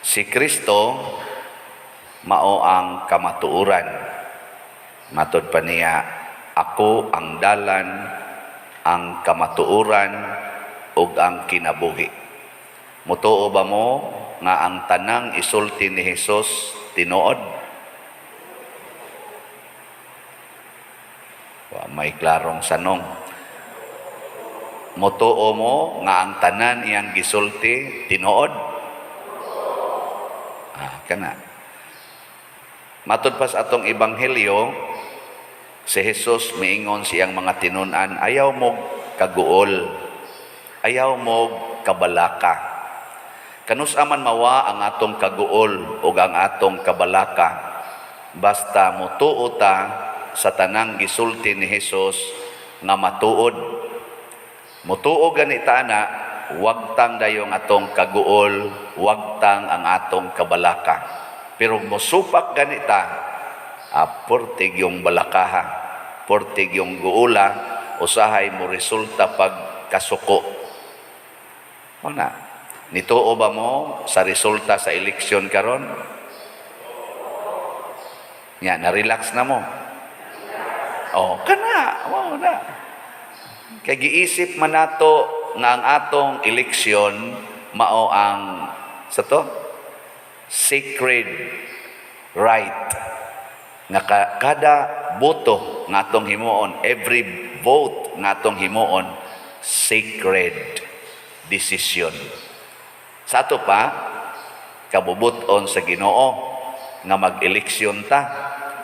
Si Kristo mao ang kamatuoran. Matod pa niya, "Ako ang dalan, ang kamatuoran ug ang kinabuhi." Mutuo ba mo nga ang tanang isulti ni Hesus tinuod? Wa may klarong sanong. Mutuo mo nga ang tanan iyang gisulti tinuod? Ah, kana. Matod pa sa atong ebanghelyo, si Jesus miingon siyang mga tinun-an, "Ayaw mo kaguol, ayaw mo kabalaka." Kanus-a man mawa ang atong kaguol o ang atong kabalaka, basta mutuo ta sa tanang gisulti ni Jesus nga matuod. Mutuo gani ta ana, wagtang dayong atong kaguol, wagtang ang atong kabalaka. Pero musupak gani ta, portig yung balakaha, portig yung guula, usahay mo resulta pag kasuko. Wala. Nituo ba mo sa resulta sa eleksyon karon? Nya, na-relax na mo. Oh, kana, mao na. Kay giisip man nato nga ang atong eleksyon mao ang sa to sacred right nga kada boto nga atong himuon, every vote nga atong himuon, sacred decision. Sa ato pa, kabubuton sa Ginoo nga mag-eleksyon ta.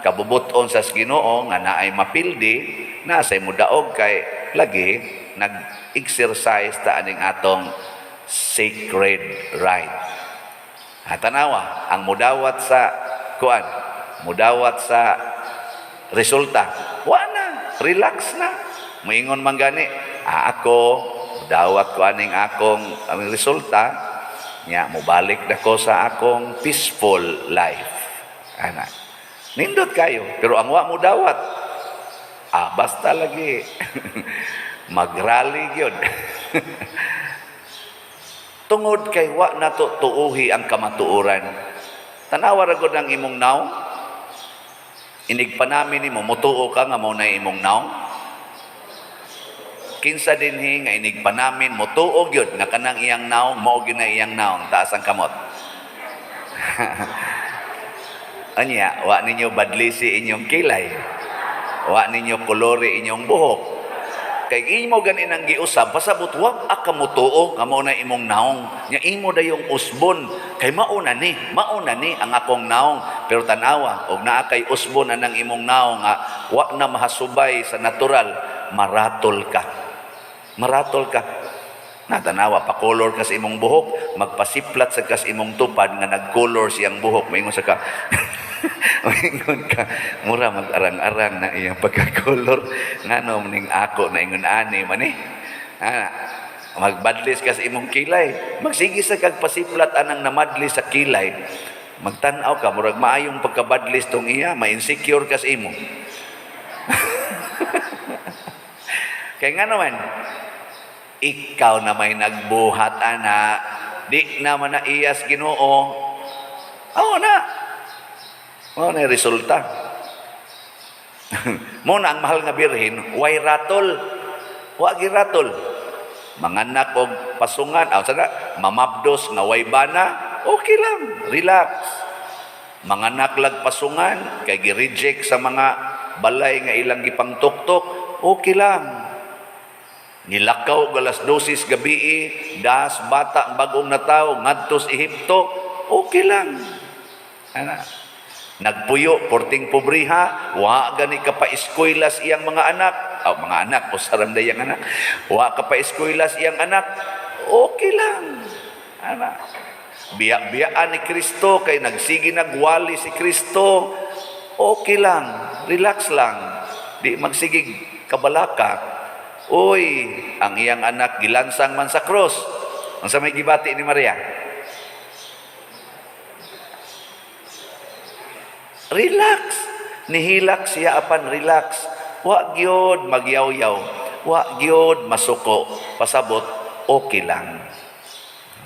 Kabubuton sa Ginoo nga naay mapildi, na say mudaog kay lagi nag-exercise ta aning atong sacred right. Ha, tanawa, ang mudawat sa kuan, mudawat sa resulta, wa na, relax na. Moingon man gani, "Ah, ako, mudawat ko aning akong ang resulta, nya mobalik na ko sa akong peaceful life." Ana. Nindot kayo, pero ang wa mo dawat, basta lagi magrally gyud. Tungod kay wa nato tuuhi ang kamatuoran. Tanawa ra gud ang imong nawong. Inig panamin nimo, mutuo ka nga mao na imong nawong? Kinsa dinhi nga inig panamin mutuo gyud nga kanang iyang nawong mao gyud na iyang nawong? Taas ang kamot. Anya, wa ninyo badlisi inyong kilay. Wa ninyo kolori inyong buhok. Kay imo gani nang giusab, pasabot wa ka mutuo nga mao na imong naong. Nya imo dayong usbon kay mao na ni ang akong naong. Pero tan-awa, og naa kay usbon anang imong naong nga wa na mahasubay sa natural, maratol ka. Maratol ka. Natanawa, pakolor ka sa imong buhok, magpasiplat sa kas imong tupad nga nagkolor siyang buhok. Maingon sa ka, maingon ka, "Mura mag-arang-arang na iyang pagkakolor. Ngano ning ako na ingon ani man eh?" Ah, magbadlis ka sa imong kilay. Magsige sa kag pasiplat anang namadlis sa kilay. Magtan-aw ka, murag maayong pagkabadlis tong iya, ma-insecure ka sa imo. Kaya nga naman, ikaw na may nagbuhat ana, di naman na iyas Ginoo. Oo na. Mao na yung resulta. Mo na ang mahal nga birhen, way ratol. Wa gi ratol. Manganak og pasungan, aw sana mamabdos nga way bana, okay lang, relax. Manganak lag pasungan kay gi-reject sa mga balay nga ilang gipangtuktok, okay lang. Nilakaw og alas 12 gabi, das bata ang bagong natawo ngadto sa Ehipto, okay lang. Ana. Nagpuyo porting pobriha, wa gani ka pa eskwela sa iyang mga anak. Aw, mga anak, usaram iyang anak. Wa ka pa eskwela sa iyang anak, okay lang. Ana. Biya-biyaan ni Kristo kay nagsige nagwali si Kristo, okay lang, relax lang. Di magsigig kabalaka. Uy, ang iyang anak gilansang man sa cross. Ang sa may gibati ni Maria? Relax. Nihilak siya apan relax. Wa gyud magyaw-yaw. Wa gyud masuko. Pasabot, okay lang.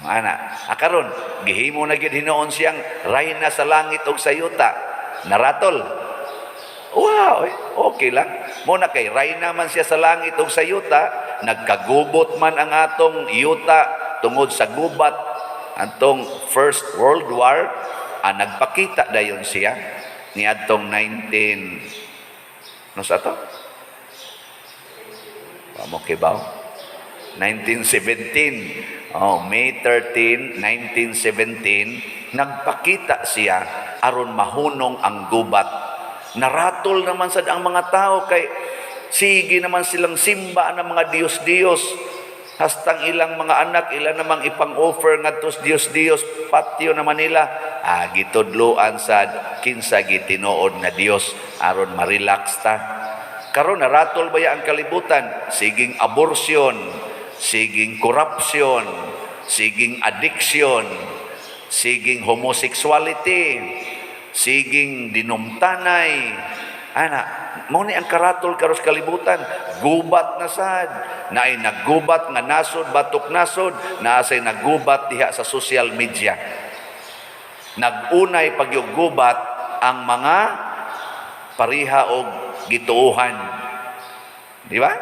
Ana, akaron gihimo na gyud hinuon siyang rayna sa langit ug sa yuta. Naratol. Wow, eh, okay lang. Mao na kay rayna man siya sa langit ug sa yuta, nagkagubot man ang atong yuta tungod sa gubat antong First World War, nagpakita dayon siya niadtong 19, no sa to? Wa mo kibaw? 1917. Oh, May 13, 1917, nagpakita siya aron mahunong ang gubat. Naratol naman sad ang mga tao kay sige naman silang simba ng mga Diyos-Diyos. Hastang ilang mga anak, ilan namang ipang-offer ngadto sa Diyos-Diyos, patyo naman nila. Ah, gitudloan sad kinsa gitinuod nga Dios aron ma-relax ta. Karon naratol baya ang kalibutan? Siging abortion, siging corruption, siging addiction, siging homosexuality, siging dinumtanay. Ana, mao ni ang karatol karos kalibutan, gubat na sad. Naay naggubat nga nasod batok nasod, naa say naggubat diha sa social media. Nag-unay pagyuggubat ang mga pariha og gituohan. Di ba?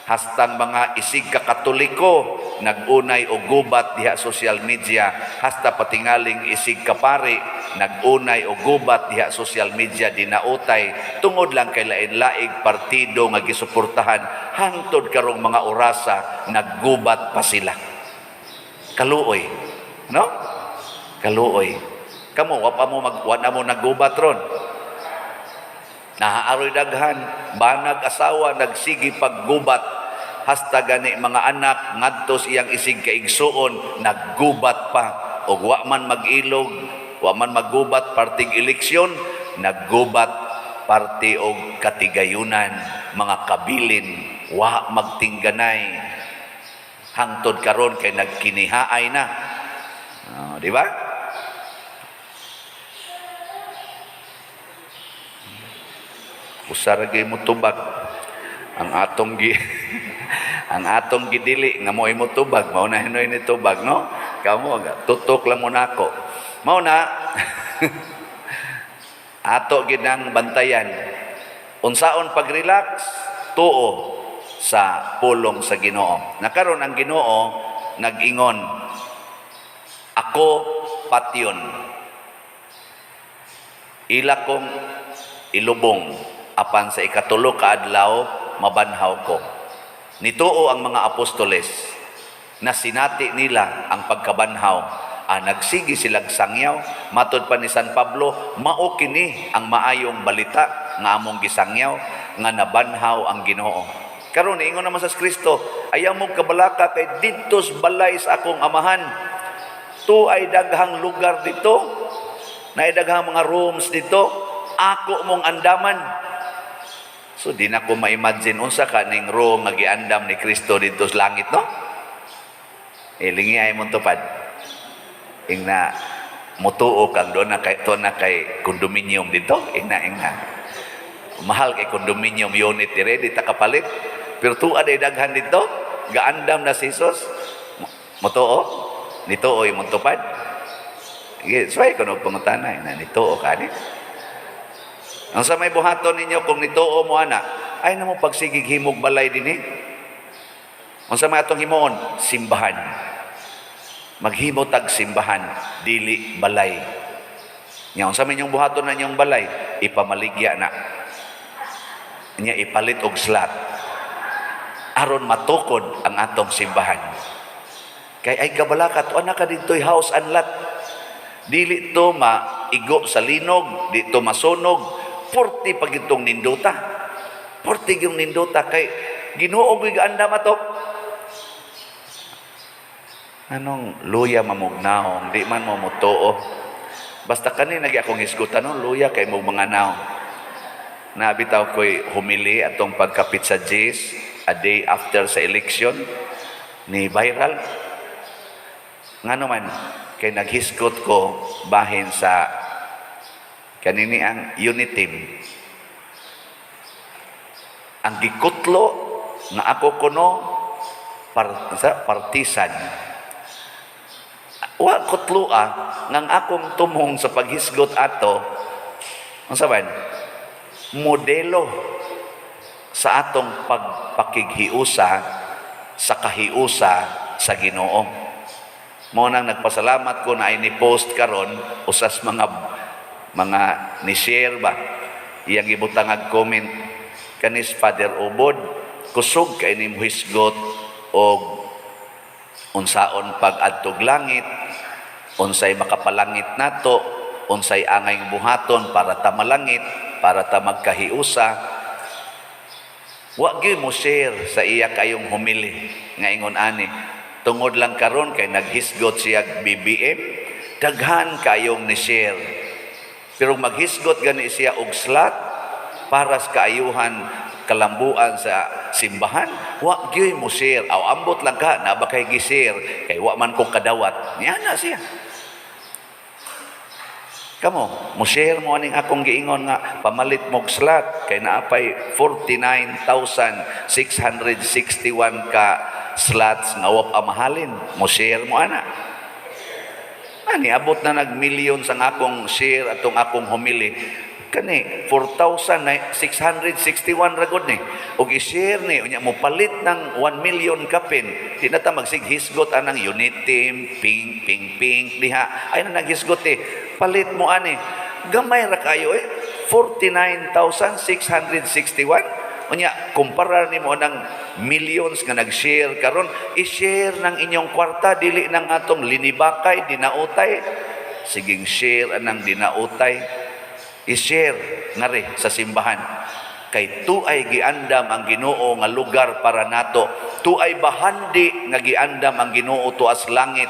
Hastang mga isig ka Katoliko nag-unay og gubat diha social media, hasta patingaling isig ka pari nag-unay og gubat diha social media, dinautay tungod lang kay lain-laing partido nga gisuportahan. Hangtod karong mga orasa naggubat pa sila. Kaluoy, no? Kaluoy. Kamo, wa pa mo mag wa na mo naggubat ron? Naaaroy daghan, banag asawa nagsigi paggubat, hasta gani mga anak ngadto sa iyang isig kaigsuon naggubat pa, ug wa man mag-ilog, wa man maggubat parting eleksyon, naggubat parte og katigayunan, mga kabilin, wa magtingganay hangtod karon kay nagkinihaay na. Oh, di ba? Usa ra gyud mo tubag ang atong gi ang atong gidili nga mo'y mo tubag, mao na hinoy ni tubag, no? Kamo tutok lang mo nako. Mao na ato gid ang bantayan unsaon pag-relax, tuo sa pulong sa Ginoo. Nakaron ang Ginoo nag-ingon, "Ako patyon, ila kong ilubong, apan sa ikatulo ka adlaw mabanhaw ko." Nituo ang mga apostoles na sinati nila ang pagkabanhaw. Ah, nagsigi silag sangyaw. Matod pa ni San Pablo, mao kini ang maayong balita nga among gisangyaw, nga nabanhaw ang Ginoo. Karon niingon naman sa Kristo, "Ayaw mo kabalaka kay didto sa balay sa akong amahan to ay daghang lugar dito, naay daghang mga rooms dito, ako mong andaman." So di na ko ma-imagine unsa ka ning room nga giandam ni Kristo dito sa langit, no? Eh, lingi ay mo tupad. Ingna mutuo kang doon na kay to na kay condominium dito, ingna ingna. Mahal kay condominium unit dire, di ta kapalit. Pero tuad ay daghan dito, gaandam na si Jesus. Mutuo? Nituo imong tupad? Sige, suway ko nog pangutana, na nituo ka ni. Ang sa may buhaton ninyo kung nituo mo ana, ay na mo pagsigig himog balay dinhi. Unsa may atong himuon? Simbahan. Maghimo tag simbahan, dili balay. Nya unsa may inyong buhaton na inyong balay? Ipamaligya na. Nya ipalit og slot. Aron matukod ang atong simbahan. Kay ay kabalaka, tuan na ka dito'y house and lot. Dili to maigo sa linog, di to masunog. Porti pag itong nindota. Porti yung nindota kay Ginoo gyud gaandam ato. Anong luya mamugnaong, di man mo mutuo. Basta kani nagi akong hisgutan, no, luya kay mo mga naong. Nabitaw ko'y humili atong pagkapit sa Jis a day after sa election ni viral. Ngano man kay naghisgot ko bahin sa kanini ang unity. Ang gikutlo nga ako kuno partisan. Wa ko tlua ngang akong tumong sa paghisgot ato, unsa man, modelo sa atong pagpakighiusa sa kahiusa sa Ginoo. Mao nang nagpasalamat ko na ay ni post karon usas mga ni share ba, iyang gibutang ag comment kanis Father Ubod, kusog kay ni hisgot og unsaon pag-adtog langit, unsay makapalangit nato, unsay angay buhaton para ta malangit, para ta magkahiusa. Wa gyud mo share sa iya kayong homily nga ingon ani. Tungod lang karon kay naghisgot siya BBM, daghan kayong ni share. Pero maghisgot gani siya og slot para sa kaayuhan, kalambuan sa simbahan, wa gyud mo share. Aw, ambot lang ka, na ba kay gi-share, kay wa man ko kadawat. Niya na siya. Kamo, mo share mo aning akong giingon nga pamalit mog slot kay naapay 49,661 ka slots nga wa pa mahalin. Mo share mo ana? Ani abot na nag million sa akong share atong akong homily. Kani 4,661 ra gud ni. Og i-share ni, unya mo palit ng 1 million kapin. Di na ta magsighisgot anang unity, pink, pink, pink diha. Ay na naghisgot eh. Palit mo ani. Gamay ra kayo eh. 49,661. Unya, kumpara nimo ng millions nga nag-share karon, i-share ng inyong kwarta, dili ng atong linibakay, dinautay. Siging share anang dinautay. I-share ngari sa simbahan. Kay tuay giandam ang Ginoo nga lugar para nato. Tuay bahandi nga giandam ang Ginoo tuas langit.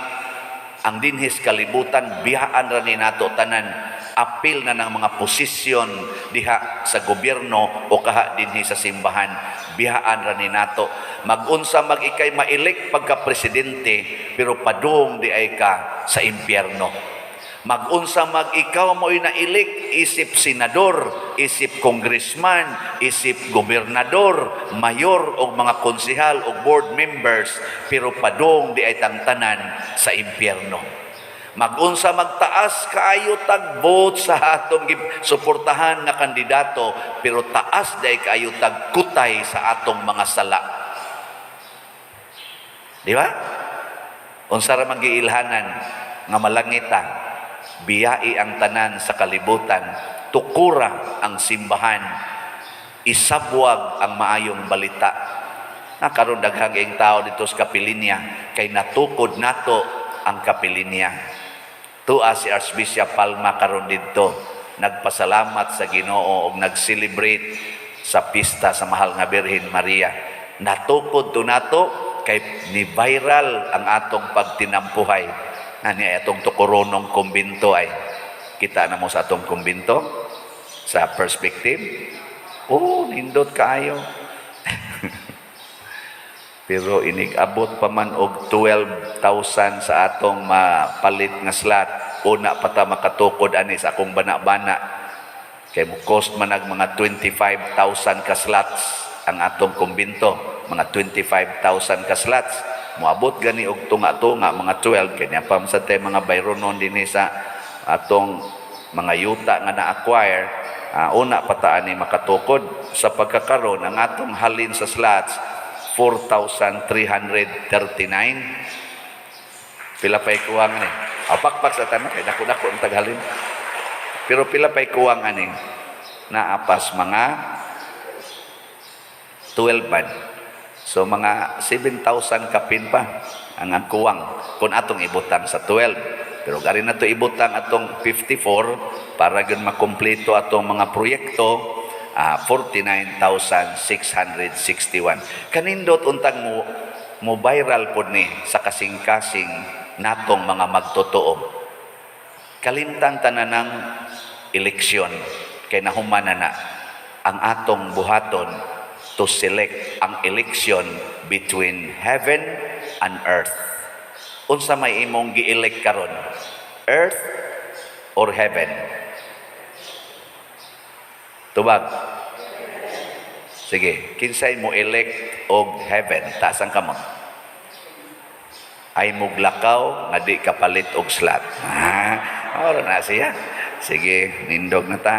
Ang dinhis kalibutan, biyaan ra ni nato tanan, apil na ng mga posisyon diha sa gobyerno o kaha dinhi sa simbahan, biyaan ra ni nato. Magunsa mag ikay ma-elect pagka presidente, pero padung di ay ka sa impyerno. Magunsa mag ikaw mo'y na-elect isip senador, isip congressman, isip gobernador, mayor o mga konsehal o board members, pero padung di ay tangtanan sa impyerno. Magunsa magtaas kaayo tag vote sa atong suportahan nga kandidato, pero taas day kaayo tag kutay sa atong mga sala. Di ba? Unsa ra man giilhanan nga malangita, biyai ang tanan sa kalibutan, tukura ang simbahan, isabwag ang maayong balita. Na karon daghang ing tao dito sa kapilinya kay natukod nato ang kapilinya. Tua si Archbishop Palma karon didto, nagpasalamat sa Ginoo og nag-celebrate sa pista sa Mahal nga Birhen Maria. Natukod to nato kay ni viral ang atong pagtinampuhay. Ani ay atong tukoronong kumbinto ay. Kita na mo sa atong kumbinto sa perspective. Oh, nindot kaayo. Pero inig-abot pa man og 12,000 sa atong mapalit nga slot, una pa ta makatukod ani sa akong bana-bana. Kay mo cost man nag mga 25,000 ka slots ang atong kumbinto, mga 25,000 ka slots. Moabot gani og tunga-tunga mga 12 kay niya pa man sa tay mga bayronon dinhi sa atong mga yuta nga na-acquire, una pa ta ani makatukod. Sa pagkakaron, ang atong halin sa slots 4,339. Pila pa'y kuwang ni? Apakpak sa tanan kay dako-dako ang taghalin. Pero pila pa'y kuwang ani? Naapas mga 12 man. So mga 7,000 kapin pa ang kuwang kung atong ibutang sa 12. Pero gari na to ibutang atong 54 para gyud makumpleto atong mga proyekto, 49,661. Kanindot untang mo mo viral pod ni sa kasing-kasing natong mga magtotoo. Kalimtan tanan ng eleksyon kay nahuman na na ang atong buhaton to select ang election between heaven and earth. Unsa may imong gi-elect karon? Earth or heaven? Tubag. Sige, kinsay mo elect og heaven? Taas ang kamot. Ay muglakaw nga di kapalit og slot. Ah, oro na siya. Sige, nindog na ta.